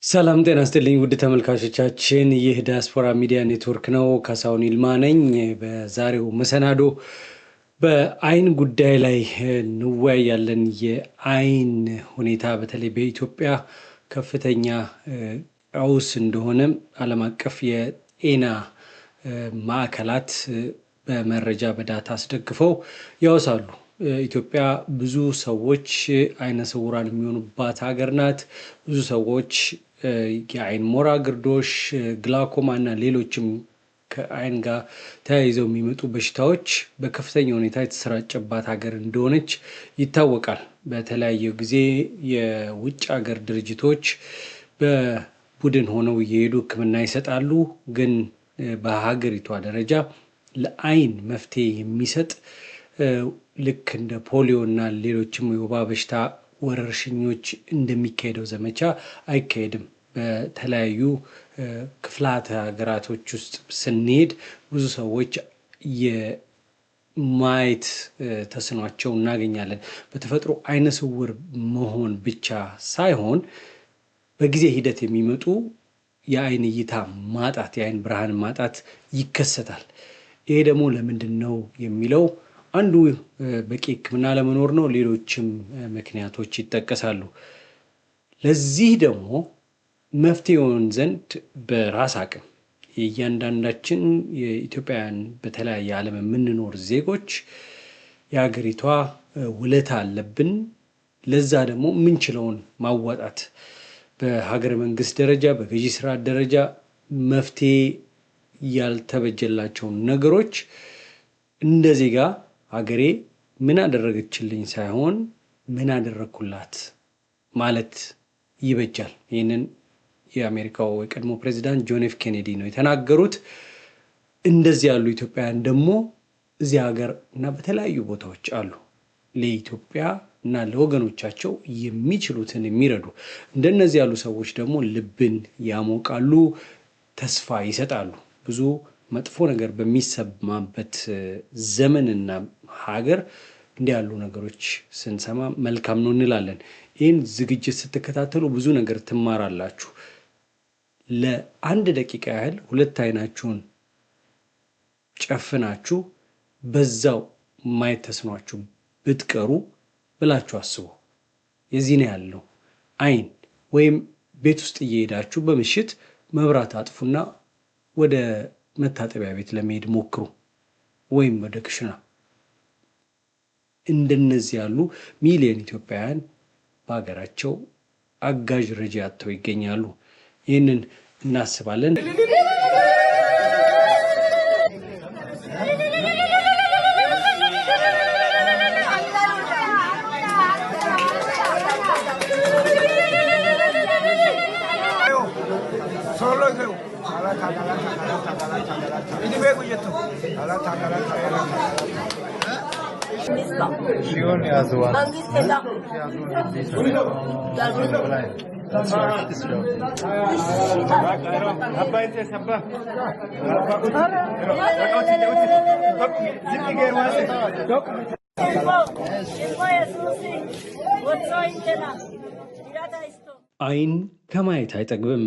ሰላም ጤና ይስጥልኝ ውድ ተመልካቾቻችን፣ ይህ ዲያስፖራ ሚዲያ ኔትወርክ ነው። ካሳሁን ይልማ ነኝ። በዛሬው መሰናዶ በአይን ጉዳይ ላይ እንወያያለን። የአይን ሁኔታ በተለይ በኢትዮጵያ ከፍተኛ ቀውስ እንደሆነ ዓለም አቀፍ የጤና ማዕከላት በመረጃ በ data አስደግፈው ያወሳሉ። ኢትዮጵያ ብዙ ሰዎች አይነ ስውራን የሚሆኑባት ሀገር ናት። ብዙ ሰዎች የአይን ሞራ ግርዶሽ፣ ግላኮማ እና ሌሎችም ከአይን ጋር ተያይዘው የሚመጡ በሽታዎች በከፍተኛ ሁኔታ የተሰራጨባት ሀገር እንደሆነች ይታወቃል። በተለያየ ጊዜ የውጭ ሀገር ድርጅቶች በቡድን ሆነው እየሄዱ ሕክምና ይሰጣሉ። ግን በሀገሪቷ ደረጃ ለአይን መፍትሄ የሚሰጥ ልክ እንደ ፖሊዮ እና ሌሎችም የወባ በሽታ ወረርሽኞች እንደሚካሄደው ዘመቻ አይካሄድም። በተለያዩ ክፍላተ ሀገራቶች ውስጥ ስንሄድ ብዙ ሰዎች የማየት ተስኗቸው እናገኛለን። በተፈጥሮ አይነ ስውር መሆን ብቻ ሳይሆን በጊዜ ሂደት የሚመጡ የአይን እይታ ማጣት፣ የአይን ብርሃን ማጣት ይከሰታል። ይሄ ደግሞ ለምንድን ነው የሚለው አንዱ በቂ ሕክምና ለመኖር ነው። ሌሎችም ምክንያቶች ይጠቀሳሉ። ለዚህ ደግሞ መፍትሄ ይሆን ዘንድ በራስ አቅም የእያንዳንዳችን የኢትዮጵያውያን በተለያየ ዓለም የምንኖር ዜጎች የሀገሪቷ ውለታ አለብን። ለዛ ደግሞ የምንችለውን ማዋጣት በሀገረ መንግስት ደረጃ በገዢ ስርዓት ደረጃ መፍትሄ ያልተበጀላቸውን ነገሮች እንደ ዜጋ ሀገሬ ምን አደረገችልኝ ሳይሆን ምን አደረግኩላት ማለት ይበጃል። ይህንን የአሜሪካው የቀድሞ ፕሬዚዳንት ጆን ኤፍ ኬኔዲ ነው የተናገሩት። እንደዚህ ያሉ ኢትዮጵያውያን ደግሞ እዚህ ሀገር እና በተለያዩ ቦታዎች አሉ። ለኢትዮጵያ እና ለወገኖቻቸው የሚችሉትን የሚረዱ እንደነዚህ ያሉ ሰዎች ደግሞ ልብን ያሞቃሉ፣ ተስፋ ይሰጣሉ። ብዙ መጥፎ ነገር በሚሰማበት ዘመንና ሀገር እንዲህ ያሉ ነገሮች ስንሰማ መልካም ነው እንላለን። ይህን ዝግጅት ስትከታተሉ ብዙ ነገር ትማራላችሁ። ለአንድ ደቂቃ ያህል ሁለት አይናችሁን ጨፍናችሁ በዛው ማየት ተስኗችሁ ብትቀሩ ብላችሁ አስቡ። የዚህ ነው ያለው አይን ወይም ቤት ውስጥ እየሄዳችሁ በምሽት መብራት አጥፉና ወደ መታጠቢያ ቤት ለመሄድ ሞክሩ፣ ወይም ወደ ክሽና። እንደነዚህ ያሉ ሚሊዮን ኢትዮጵያውያን በሀገራቸው አጋዥ ረጂ አጥተው ይገኛሉ። ይህንን እናስባለን። She only has one. She has only this one. That's right. This one. አይን ከማየት አይጠግብም።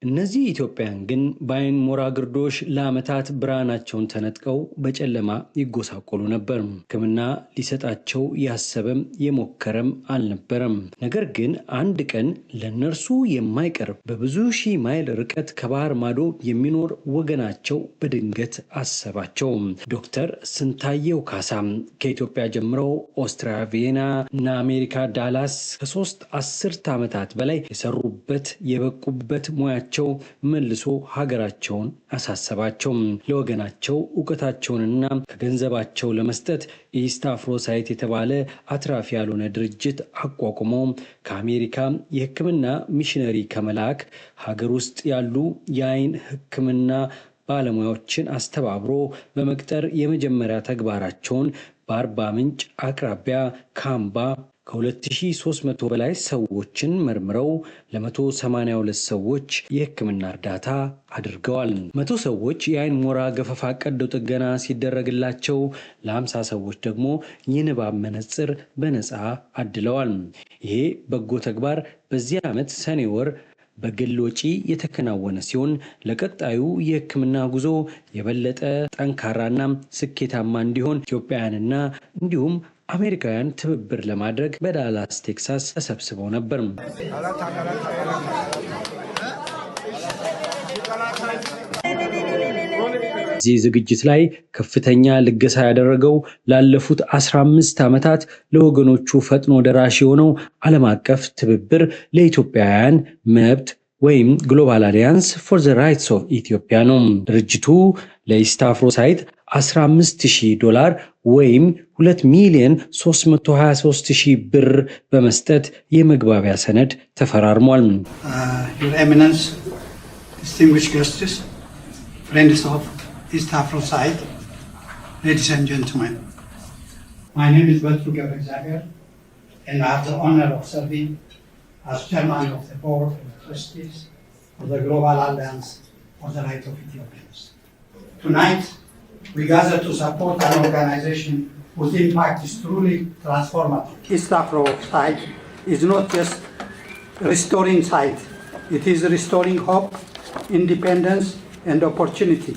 እነዚህ ኢትዮጵያውያን ግን በአይን ሞራ ግርዶሽ ለዓመታት ብርሃናቸውን ተነጥቀው በጨለማ ይጎሳቆሉ ነበር። ሕክምና ሊሰጣቸው ያሰበም የሞከረም አልነበረም። ነገር ግን አንድ ቀን ለእነርሱ የማይቀርብ በብዙ ሺህ ማይል ርቀት ከባህር ማዶ የሚኖር ወገናቸው በድንገት አሰባቸው። ዶክተር ስንታየው ካሳ ከኢትዮጵያ ጀምረው ኦስትሪያ ቪየና እና አሜሪካ ዳላስ ከ3 አስርት ዓመታት በላይ የሰሩበት የበቁበት ሙያቸው መልሶ ሀገራቸውን አሳሰባቸው። ለወገናቸው እውቀታቸውንና ከገንዘባቸው ለመስጠት ኢስት አፍሮ ሳይት የተባለ አትራፊ ያልሆነ ድርጅት አቋቁመው ከአሜሪካ የሕክምና ሚሽነሪ ከመላክ ሀገር ውስጥ ያሉ የአይን ሕክምና ባለሙያዎችን አስተባብሮ በመቅጠር የመጀመሪያ ተግባራቸውን በአርባ ምንጭ አቅራቢያ ካምባ ከ2300 በላይ ሰዎችን መርምረው ለ182 ሰዎች የሕክምና እርዳታ አድርገዋል። 100 ሰዎች የአይን ሞራ ገፈፋ ቀዶ ጥገና ሲደረግላቸው ለ50 ሰዎች ደግሞ የንባብ መነጽር በነፃ አድለዋል። ይሄ በጎ ተግባር በዚህ ዓመት ሰኔ ወር በግል ወጪ የተከናወነ ሲሆን፣ ለቀጣዩ የሕክምና ጉዞ የበለጠ ጠንካራና ስኬታማ እንዲሆን ኢትዮጵያውያንና እንዲሁም አሜሪካውያን ትብብር ለማድረግ በዳላስ ቴክሳስ ተሰብስበው ነበር። በዚህ ዝግጅት ላይ ከፍተኛ ልገሳ ያደረገው ላለፉት 15 ዓመታት ለወገኖቹ ፈጥኖ ደራሽ የሆነው ዓለም አቀፍ ትብብር ለኢትዮጵያውያን መብት ወይም Global Alliance for the Rights of Ethiopia ነው። ድርጅቱ ለኢስታፍሮ ሳይት 15,000 ዶላር ወይም 2 ሚሊዮን 323 ሺህ ብር በመስጠት የመግባቢያ ሰነድ ተፈራርሟል። Your Eminence, distinguished guests, friends of East Afro Site, ladies and gentlemen. My name is Betru Gebregziabher, and I have the honor of serving as chairman of the board of trustees of the Global Alliance for the Right of Ethiopians. Tonight, we gather to support an organization whose impact is truly transformative. East Afro Site is not just restoring sight, it is restoring hope, independence, and opportunity.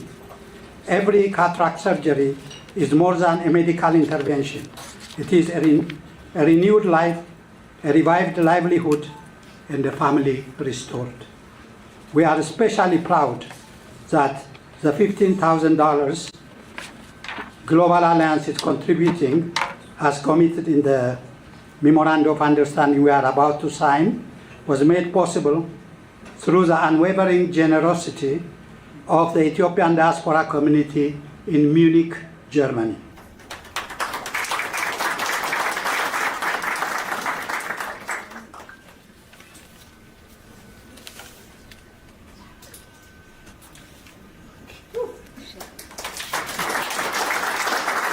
Every cataract surgery is more than a medical intervention. It is a renewed life, a revived livelihood, and a family restored. We are especially proud that the $15,000 Global Alliance is contributing, has committed in the memorandum of understanding we are about to sign, was made possible through the unwavering generosity of the Ethiopian diaspora community in Munich, Germany.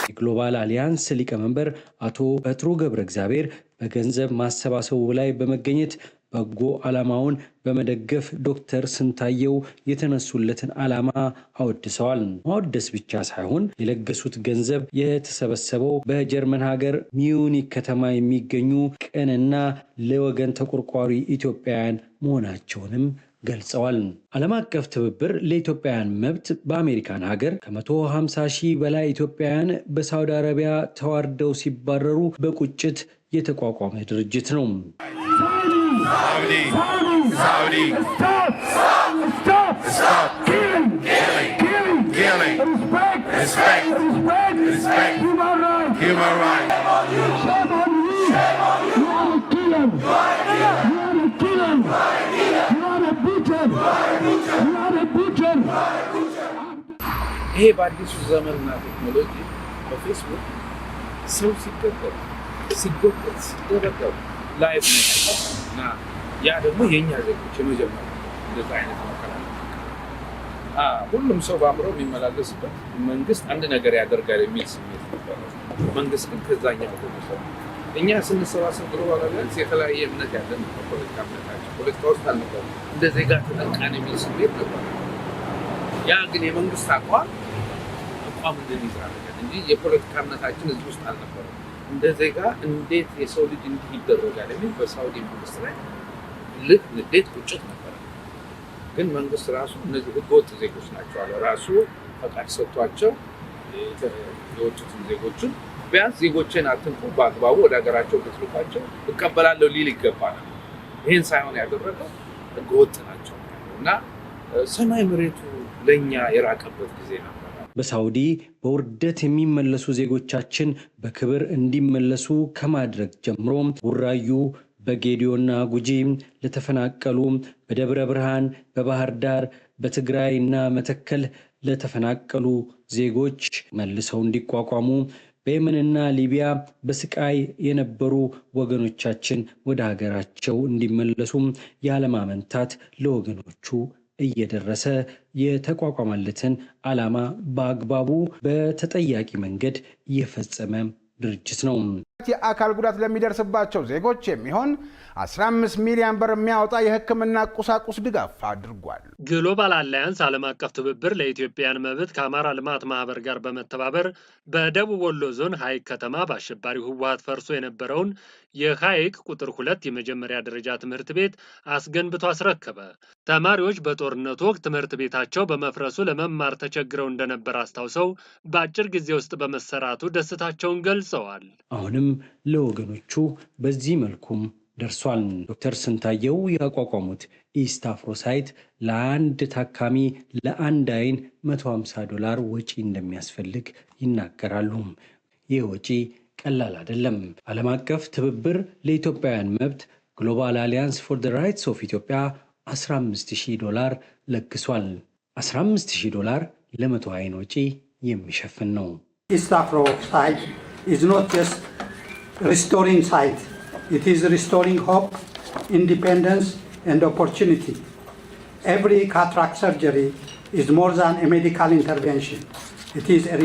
የ Global Alliance ሊቀመንበር አቶ በትሩ ገብረ እግዚአብሔር በገንዘብ ማሰባሰቡ ላይ በመገኘት በጎ ዓላማውን በመደገፍ ዶክተር ስንታየው የተነሱለትን ዓላማ አወድሰዋል። ማወደስ ብቻ ሳይሆን የለገሱት ገንዘብ የተሰበሰበው በጀርመን ሀገር ሚዩኒክ ከተማ የሚገኙ ቅንና ለወገን ተቆርቋሪ ኢትዮጵያውያን መሆናቸውንም ገልጸዋል። ዓለም አቀፍ ትብብር ለኢትዮጵያውያን መብት በአሜሪካን ሀገር ከ150 ሺህ በላይ ኢትዮጵያውያን በሳውዲ አረቢያ ተዋርደው ሲባረሩ በቁጭት የተቋቋመ ድርጅት ነው። Saudi, Saudi, Stop! Stop! Stop. Killing! Killing. Killing! Killing. Respect! Respect. Respect! Respect. Human rights! Human rights. Shame on you! You are a killer! You are a killer! You are a butcher! You are a butcher! ይሄ በአዲሱ ዘመንና ቴክኖሎጂ በፌስቡክ ሰው ሲገደል፣ ሲጎተት፣ ሲደበደብ live ነው ያለው እና ያ ደግሞ የእኛ ዜጎች የመጀመሪያ እንደዛ አይነት መከራ ነው። ሁሉም ሰው በአእምሮ የሚመላለስበት መንግስት አንድ ነገር ያደርጋል የሚል ስሜት ነበረ። መንግስት ግን ከዛኛው ተነሰ። እኛ ስንሰባሰብ Global Alliance የተለያየ እምነት ያለን ነው። በፖለቲካ እምነታችን ፖለቲካ ውስጥ አልነበረም። እንደ ዜጋ ተጠቃን የሚል ስሜት ነበር። ያ ግን የመንግስት አቋም እንድንይዝ አደረገን እንጂ የፖለቲካ እምነታችን እዚህ ውስጥ አልነበረም። እንደ ዜጋ እንዴት የሰው ልጅ እንዲህ ይደረጋል የሚል በሳውዲ መንግስት ላይ ልክ ንዴት፣ ቁጭት ነበረ። ግን መንግስት ራሱ እነዚህ ህገወጥ ዜጎች ናቸው አለ። ራሱ ፈቃድ ሰጥቷቸው የወጡትን ዜጎችን ቢያንስ ዜጎችን አትንኩ፣ በአግባቡ ወደ ሀገራቸው ብትልኳቸው እቀበላለሁ ሊል ይገባል። ይህን ሳይሆን ያደረገው ህገወጥ ናቸው እና ሰማይ መሬቱ ለእኛ የራቀበት ጊዜ ነበር። በሳውዲ በውርደት የሚመለሱ ዜጎቻችን በክብር እንዲመለሱ ከማድረግ ጀምሮ ቡራዩ፣ በጌዲዮና ጉጂ ለተፈናቀሉ፣ በደብረ ብርሃን፣ በባህር ዳር፣ በትግራይ እና መተከል ለተፈናቀሉ ዜጎች መልሰው እንዲቋቋሙ፣ በየመንና ሊቢያ በስቃይ የነበሩ ወገኖቻችን ወደ ሀገራቸው እንዲመለሱ ያለማመንታት ለወገኖቹ እየደረሰ የተቋቋመለትን ዓላማ በአግባቡ በተጠያቂ መንገድ እየፈጸመ ድርጅት ነው። የአካል ጉዳት ለሚደርስባቸው ዜጎች የሚሆን 15 ሚሊዮን ብር የሚያወጣ የሕክምና ቁሳቁስ ድጋፍ አድርጓል። ግሎባል አላያንስ ዓለም አቀፍ ትብብር ለኢትዮጵያውያን መብት ከአማራ ልማት ማህበር ጋር በመተባበር በደቡብ ወሎ ዞን ሀይቅ ከተማ በአሸባሪው ህወሓት ፈርሶ የነበረውን የሀይቅ ቁጥር 2 የመጀመሪያ ደረጃ ትምህርት ቤት አስገንብቶ አስረከበ። ተማሪዎች በጦርነቱ ወቅት ትምህርት ቤታቸው በመፍረሱ ለመማር ተቸግረው እንደነበር አስታውሰው በአጭር ጊዜ ውስጥ በመሰራቱ ደስታቸውን ገልጸዋል። አሁንም ለወገኖቹ በዚህ መልኩም ደርሷል። ዶክተር ስንታየው ያቋቋሙት ኢስት አፍሮሳይት ለአንድ ታካሚ ለአንድ አይን 150 ዶላር ወጪ እንደሚያስፈልግ ይናገራሉ። ይህ ወጪ ቀላል አይደለም። ዓለም አቀፍ ትብብር ለኢትዮጵያውያን መብት Global Alliance for the Rights of Ethiopia 15,000 ዶላር ለግሷል። 15,000 ዶላር ለ100 አይን ወጪ የሚሸፍን ነው። East Afro Sight is not just restoring sight, it is restoring hope, independence, and opportunity. Every cataract surgery is more than a medical intervention. It is a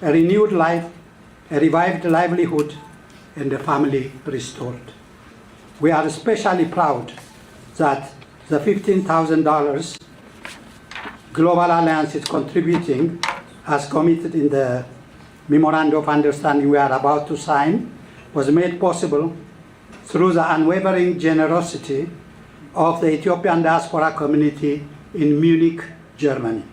renewed life, a revived livelihood, and a family restored. We are especially proud that the $15,000 Global Alliance is contributing, has committed in the memorandum of understanding we are about to sign, was made possible through the unwavering generosity of the Ethiopian diaspora community in Munich, Germany.